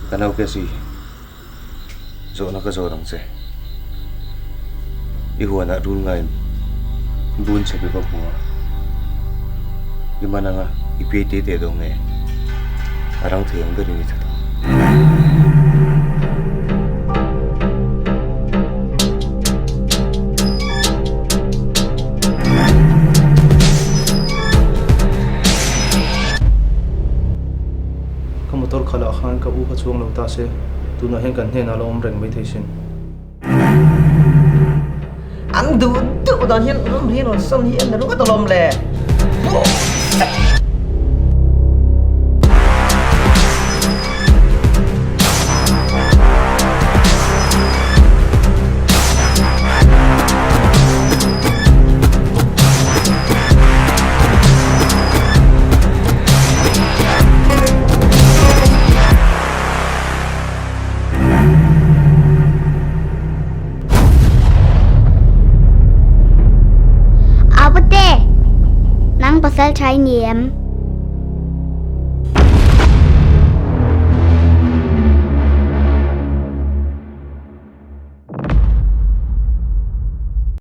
Ka nau Cassie, zawhna ka zawt ang che. I huanah rul ngain bun chhe pe va hmu a, i man anga i piai te teh dawn nge? A rang thei ang berin i that ang. Ka motor khalh ah khan ka u kha chuang lo ta se, tunah hian kan hnenah la awm reng maithei sin. An duh duh dan hian ram hi rawn sawn hi an ringawt alawm le. Apute, nang pasal tha i ni em?